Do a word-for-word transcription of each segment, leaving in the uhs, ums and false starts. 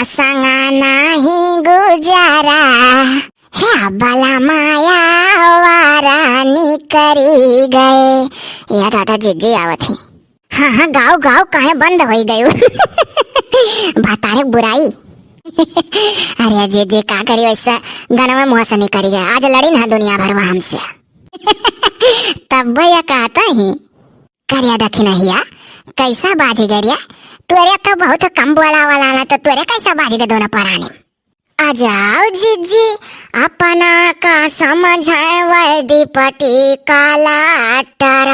संगा नाही गुजारा, हे बलमा आवारा निकरी गए। या दादा, जिज्जी आवत ही। हाँ, हाँ, गाओ, गाओ, काहे बंद होई गयो? भतारे बुराई। अरे जिज्जी, का करी, वैसे गनवा मुँह से निकरी गए। आज लड़ी ना दुनिया भरवा हमसे। तब या कहता ही, करिया दखिनहिया, कैसा बाजी गरिया? तोरे तो बहुत कम बोला वाला ना, तो तोरे कैसा बाजी के दोनों परानी? आ जाओ जिज्जी, अपना का समझाए वै डिपटी कलेक्टर,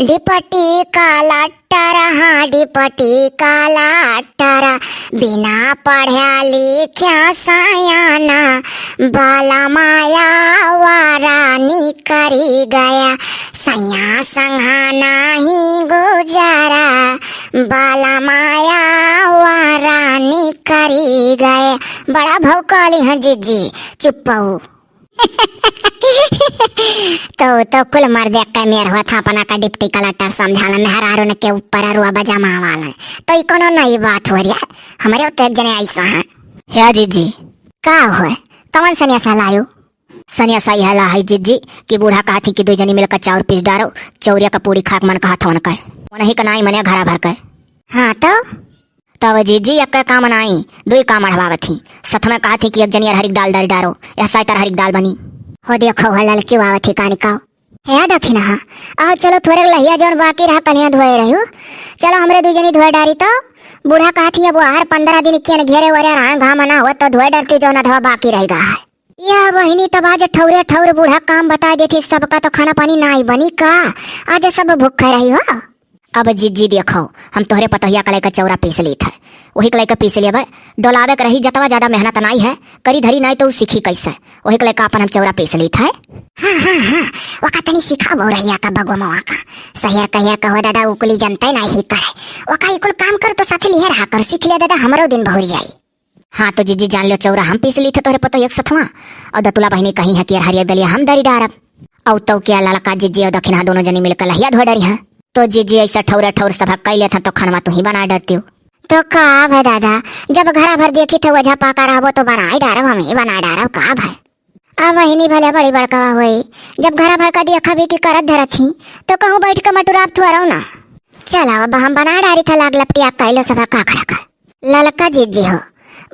डिपटी कलेक्टर, हाँ, डिपटी कलेक्टर। बिना पढ़्या लिख्या सयाना, बलमा आवारा निकरी गया। सैया संगा नाही गुजारा, बलमा आवारा निकरी गया। बड़ा भौकाली हैं जिज्जी, चुप्पऊ। तो, तो कुल मर्दे के मेर होत है, अपना का डिप्टी कलेक्टर समझाला, मेहरारू ने के ऊपर अरुआ बजामा वाला। तो ई कोनो नई बात हो रही है, हमरे तो एक जने ऐसा है। हे जिज्जी। का होय? कवन सनेसा लायो? सनेसा यह ला है जिज्जी कि बूढ़ा कहत ही कि दुई जनी मिलकर चाउर पीस डारो, चौरिया का पूड़ी खाक मन कहत हवन कहे। ओनही का नाई मने घरा भर के। हाँ तो? तब जिज्जी एक काम नाई, दुई काम अढ़वावत ही। सथमा कहत ही कि एक जनी अरहरी क दाल दर डारो, यह साइत अरहरी क दाल बनी। हो देखो, हो ललकी वावत ही कानी का। हे दखिनहा, आओ चलो थोरे लहिया जौन बाकी रहा कलिया धोए रह्यू। चलो हमरे दुई जनी धोए डारी तो। बूढ़ा कहत ही अब आहार पन्द्रह दिन कियन घेरे वरे रहा, घाम ना हो तो धोए डरती जौन अधवा बाकी रह गा है। या बहिनी, तब आज ठौरे ठौर बूढ़ा काम बताइ देथी, सबका तो खाना पानी नाई बनी का? आज सब भूखे रही हो। अब जिज्जी देखो, हम तोहरे पतोहिया का लइके चौरा पीस लीत है, वही का लइके पीस लेबे। डोलावे के रही जतवा, ज्यादा मेहनत नाई है, करी धरी नाई तो उ सीखी कैसे, वही का लइके अपन हम चौरा पीस लीत है। हाँ, हाँ, हाँ, वका तनी सिखाबो रहिया का बगवा मवा का। सहियर कहियर कहो दादा, उकुली जनते नाई ही करे। वका ई कुल काम कर तो साथे लिहे रहा कर, सीख ले दादा, हमरो दिन भर जाई। हाँ तो जिज्जी जान लो, चौरा हम पीस लीत है तोहरे पतोहिया के सथवा, और दतुला बहिनी कही है कि अरहरिया दलिया हम दरी डारब। औ तौ क्या ललका जिज्जी और दखिनहा दोनों जनी मिलकर लहिया धो डरी हैं। तो जिज्जी ऐसा ठौरे ठौर सभा कई लेत हैं तो खनवा तू ही बना डरती हो। तो का भाई दादा, जब घरा भर देखी थे वजह पाका रहबो तो बना ही डारब, हम ही बना डारब का भाई। अब बहिनी भले बड़ी बड़कवा होई, जब घरा भर का देखा भी की करत धरत ही, तो कहूँ बैठ के मटुराब थुअरौ ना। चला अब हम बना डारी था लाग लपटिया कैलो सभा का करे कर। ललका जिज्जी हो,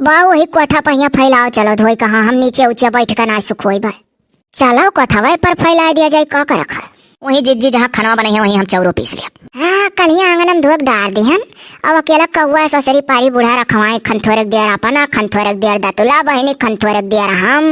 बा वही कोठा पहिया फैलाओ चलो धोई कहाँ, हम नीचे ऊँचे बैठ के ना सुखोई बा। चलो कोठवे पर फैला दिया जाए, का करे खाए। वहीं जिज्जी जहाँ खनवा बने है वहीं हम चौरो पीस लेब। हाँ, कलिया आंगन में धोक डार दी हम। अब अकेला कौआ ससरी पारी बूढ़ा रखवाए, खन थोरक देर अपना, खन थोरक देर दतुला बहिनी, खन थोरक देर हम।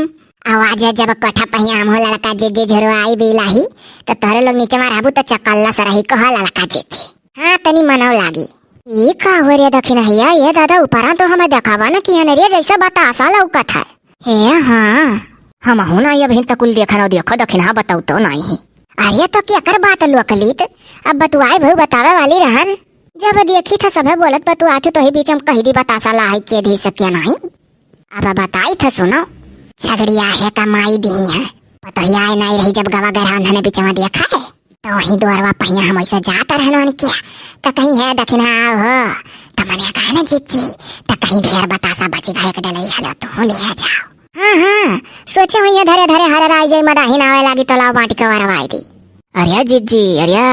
आवाज है जब कोठा पहिया हम हो ललका जिज्जी झुरवाई बिलाही, तो तोहरे लोग नीचे में रहबू तो चकल्ला से रही कहा ललका जिज्जी। हाँ, तनी मनौ लागी। ई का हो रे दखिनहिया, ये दादा ऊपरा तो हमें देखावा न किया न रे, जैसे बतासा लौकत है। हे हाँ, हमहू ना अबहिन तक कुल देखन और देखो दखिनहा बताऊ तो नाई है। अरे तो केकर बात लोकलीत, अब बतुआए भऊ बतावे वाली रहन। जब देखी था सभे बोलत बतुआत तो ही बीच में कही दी बतासा लाई के दी सके नाई। अब बताई था सुनो, झगड़िया है का माई दी है, पतोहिया आए नाई रही जब गवा गए रहन हने बीच में देखा है। तो वही दुआरवा पहिया हम ऐसे जात रहन उनके, तो कहीं है दखिनहा आओ हो, तो मने कहा ना जिज्जी, तो कहीं ढेर बतासा बची गए एक डलई हलो तू ले जाओ। हाँ, हाँ, सोचे हुई है धरे धरे हर राय जय मदाही ना आवे लागी तो लाओ बाटी के वरवाई दी। अरे जिज्जी, अरे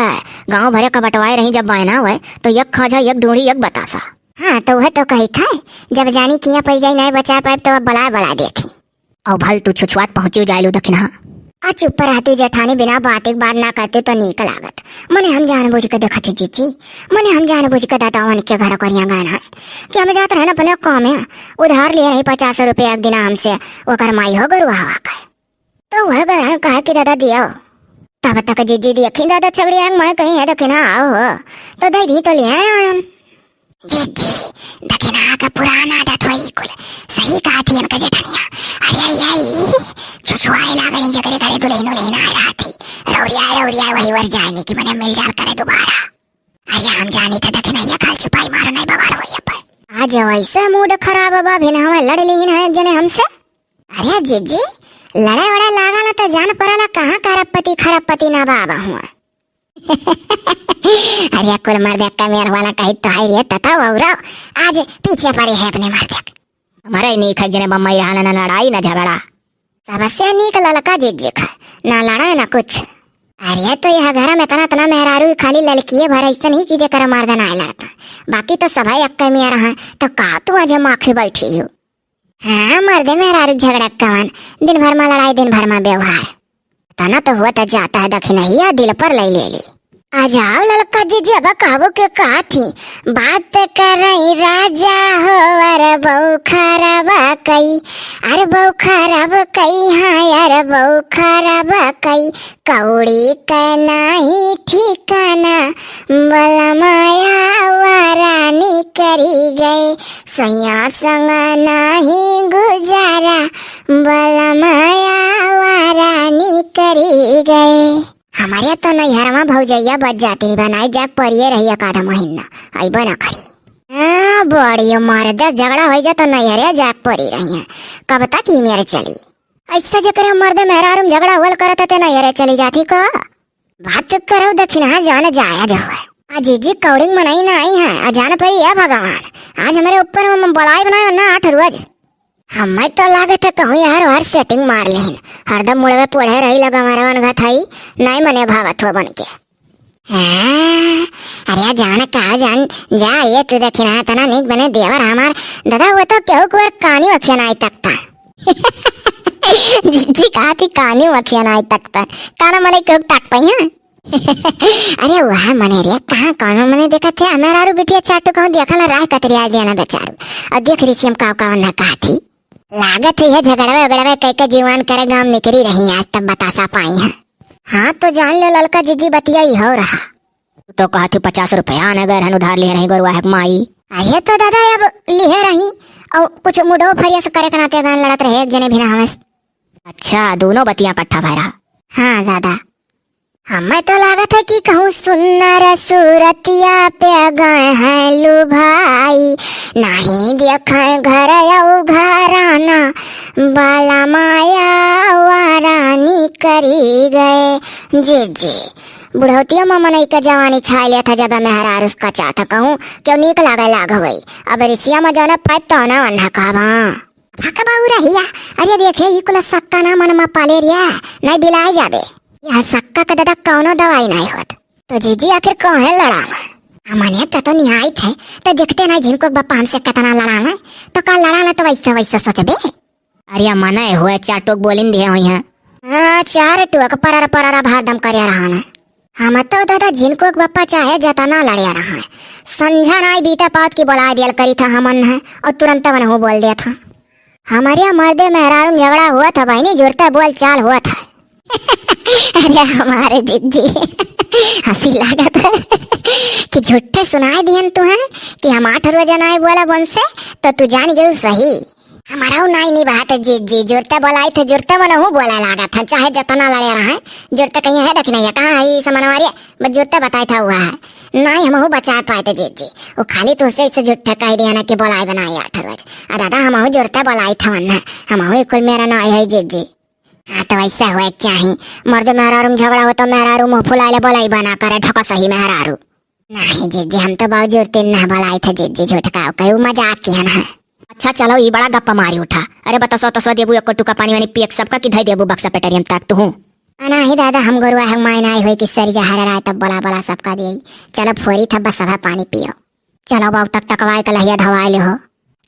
गाँव भरे का बंटवाए रही जब बायना हुए, तो एक खाजा, एक ढूंढी, एक बतासा। हाँ, तो वह तो कही था, जब जानी किया पड़ जाई नहीं बचा पाए तो अब बला बला देती। औ भल तू छुछुआत पहुँची जाइलू दखिनहा। आ चुप रहती जेठानी, बिना बात एक बात ना करते तो नीक लागत। मने हम जानबूझ के देखत ही जिज्जी, मने हम जानबूझ के दादावन के घर करिया गए ना कि हम जात रहन अपने काम में, उधार लिए नहीं पचास रुपया एक दिन हमसे, ओकर माई हो गरुआ हवा के। तो वह गरहन कहे कि दादा दियो। तब तक जिज्जी देखी दादा छगड़ी आंग मैं कहीं है दखिनहा आओ हो, तो दे दी तो ले आए हम। जिज्जी, दखिनहा का पुराना आदत होई कुल। सही कहा थी हमका जेठनिया। अरे यही छुछुआए लागल जकरे घरे दुल्हन उल्हन आए रहा थी। रौरिया रौरिया वही वर जाए नहीं कि मने मिल जाल करे दोबारा। अरे हम जानी था दखिनहिया काल सिपाही मारो नहीं बवाल होई अपन। आज वैसे मूड खराब बा, भिन हमें लड़ लीन है एक जने हमसे। अरे जिज्जी, लड़े वड़े लागल तो जान पड़ला कहाँ खरबपति खरबपति ना बाबा हुआ। अरे कुल मर्दे का मेर वाला कही तो है रे तता वौरा, आज पीछे पड़ी है अपने मर्दे। हमरे नीक है, जने बम्बई रहल, ना लड़ाई, ना झगड़ा। सबसे नीक ललका जिज्जी क, ना लड़ाई, ना कुछ। अरे, तो यह घर में इतना, इतना मेहरारू, खाली ललकिए भर ऐसन ही कि जेकर मर्द ना लड़ता, बाकी तो सभे एक्के में रहा। तो का तू आज माखी बैठी हो? हाँ, मर्दे मेहरारू झगड़ा कवन, दिन भर में लड़ाई, दिन भर में व्यवहार। तना तो हुआ तो जाता है दखिनहिया दिल पर ले ले ली। आ जाओ ललका जिज्जी, अब कहबो के कहा थी, बात करई राजा हो, अरे बहू खराब कई, अरे बहू खराब कई, हाँ, अरे बहू खराब कई, कौड़ी के नाही ठिकाना, बलमाया वारा निकरी गए, सैया संग नाही गुजारा, बलमाया वारा निकरी गए। हमारे तो नैहरवा भौजैया बच जाती, बनाई जाग परिए रही एक आधा महीना, अइबो ना करी। हाँ, बड़ी मर्द झगड़ा होइ जा तो नैहरे जाग परी रही है। कब तक ई मेर चली? ऐसा जेकरे मर्द मेहरारू में झगड़ा होल करत ते नैहरे चली जाती का? बात करो दखिनहा जान जाया जो है। आ जिज्जी कौड़ी मनई ना आई है, आ जान परी या भगवान, आज हमरे ऊपर में बलाई बनाए ना आठ रोज। हमें तो लागत है कहूँ यार हर setting मार लेहिन, हरदम मुड़वे पोढ़े रही लगा मरवन घथाई, नहीं मने भावत हो बन के। हाँ, अरे जान का जान जा, ये तू दखिनहा तना नीक बने देवर हमार, दादा वो तो केहू को कानी वखिया ना आई तकता। जिज्जी कहा थी कानी वखिया ना आई तकता, काना मने केहू तक पाई, हाँ? अरे वह मने रे, कहाँ कौनो मने देखत है, मेहरारू बिटिया चाटू कहूँ देखल राह कतरिया दिया ना बेचारू। और देख रिसियम काव काव ना कहा थी। लागत है यह झगड़वे उगड़वे कह के जीवन करे गाँव निकरी रही, आज तब बतासा पाई है। हाँ तो जान लो ललका जिज्जी बतिया ई हो रहा। तू तो कहा थी पचास रुपया आने गए रहन उधार लिए रही गोरुआ है माई। अरे तो दादा अब लिए रही और कुछ मुडो फरिया से करे के नाते गए लड़त रहे एक जने भी ना हमें। अच्छा दोनों बतिया इकट्ठा भय रहा। हाँ दादा। हमें तो लागत है कि कहूँ सुन्नर सूरतिया पे गए हैं लुभाई, नहीं देखे घर अउ घराना, बलमाया वारा निकरी गए। जिज्जी, बुढ़ौतिया में मनई के जवानी छाई लेत है, जब मेहरारू से कचात कहूँ, केहू नीक लागे लाग होई। अब रिसिया में जौने पाइप तौने वन्हा कहबा। भक बाऊ रहिया, अरे देखे, ई कुल सक्का ना मन में पाले रिया, नहीं बिलाए जाबे। यह सक्का के दादा कौनो दवाई नहीं होत। तो जिज्जी आखिर काहे लड़ान? हमने तो, तो निहायत है, तो देखते नहीं जिनको बप्पा हमसे कितना लड़ान है, तो का लड़ान है तो वैसे वैसे सोचबे। अरे मने हुए चार टोक बोलिन दिए हुई हैं। हाँ, चार टोक परर परर हरदम करे रहन है। हम तो दादा जिनको के बप्पा चाहे जतना लड़े रहा है, संझा नाई बीता पात की बोला दियल करी था हमन है, और तुरंत वनहु बोल दिया था। हमारे यहाँ मर्दे मेहरारू में झगड़ा हुआ था बहनी, जुरते बोल चाल हुआ था। अरे हमारे जिज्जी, हंसी लागत है कि झूठे सुनाए दिहन तू है कि हम आठ रोज नाई बोला बन से, तो तू जान गए सही। हमारा उ नाई नहीं बात है जिज्जी, जुरते बोलाई थे, जुरते मनहु बोला लागत है, चाहे जतना लड़े रहे, जुरते कहीं है दखिनहिया, कहाँ है ई समनवारी, बस जुरते बताई था हुआ है। नाई हमहु बचाए पाए थे जिज्जी, वो खाली तुझसे इसे झूठे कह दिया ना कि बोलाई बनाई आठ रोज। आ दादा हमहु जुरते बोलाई था वन्ना, हमहु कुल मेरा नाई है जिज्जी। हाँ तो वैसे हुए चाही, मर्द मेहरारू में झगड़ा हो तो मेहरारू मुँह फुला ले बोलाई बना करे ढको सही मेहरारू। नहीं जिज्जी, हम तो बहुत जोर तीन ना बोलाई थे जिज्जी, झूठ का कही, उ मजाक किया ना। अच्छा चलो, ई बड़ा गप्पा मारी उठा। अरे बतासो, तसो देबू एको टुका पानी वानी पियक सबका कि धई देबू बक्सा पेटरियम तक तू? नहीं दादा, हम गोरुआ हम माई नाई होई कि सरी जहर राय तब बोला बोला सबका देई। चलो फोरी था बस सभा पानी पियो। चलो बाबू तक तकवाई कलहिया धवाई ले हो।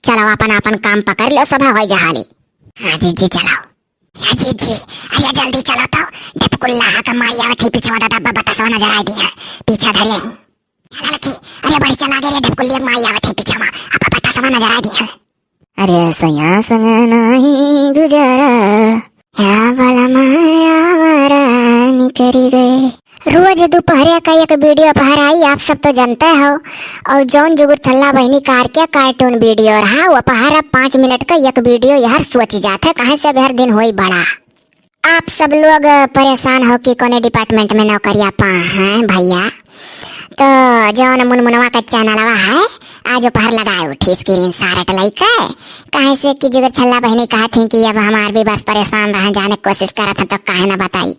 चलो अपन अपन काम पकड़ लो, सभा होई जहाली। हाँ जिज्जी चलो। या जिज्जी, अरे जल्दी चलो तो, ढेपकुल्ला हा का माई आवत ही पीछे वाला डब्बा बतासवा नजर आए दिया, पीछा धरे ही। ललकी, अरे बड़ी चला गई रे ढेपकुल्ली, माई आवत ही पीछे मा, अब बतासवा नजर आए दिया। अरे सैया संग नाही गुजारा, या वाला माया वारा निकरी गए। रोज दोपहरे का एक वीडियो अपहर आई, आप सब तो जानते हो। और जौन जुगुर छल्ला बहिनी कार के कार्टून वीडियो रहा, वो अपहर अब पाँच मिनट का एक वीडियो यार सोच जात है, कहाँ से अब हर दिन होई बड़ा। आप सब लोग परेशान हो कि कोने डिपार्टमेंट में नौकरियाँ पा हैं भैया, तो जौन मुनमुनवा का चैनलवा है, आज उपहर लगाए उठी स्क्रीन सारट लइके, काहे से कि जुगुर छल्ला बहिनी कहा थी कि अब हमार भी बस परेशान रहे, जाने कोशिश करत हैं तो काहे ना बताई।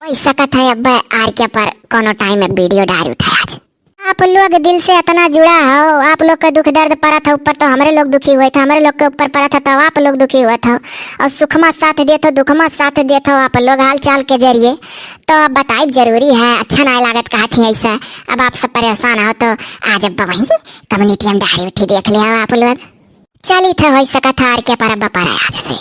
वही सकत है अब आर के पर कोनो टाइम में वीडियो डाल उठे आज। आप लोग दिल से इतना जुड़ा हो, आप लोग के दुख दर्द परत है ऊपर तो हमरे लोग दुखी हुए थे, हमरे लोग के ऊपर परत है तो आप लोग दुखी हुए थे। और सुख मा साथ देत हो, दुख मा साथ देत हो, आप लोग हाल चाल के जरिए। तो अब बताइब जरूरी है, अच्छा नाय लागत कहत ही ऐसा। अब आप सब परेशान हो तो आज अब वहीं कम्युनिटी में डायरी उठी देख ले हो आप लोग। चली थे हो सकत है आर के परब पर आज से।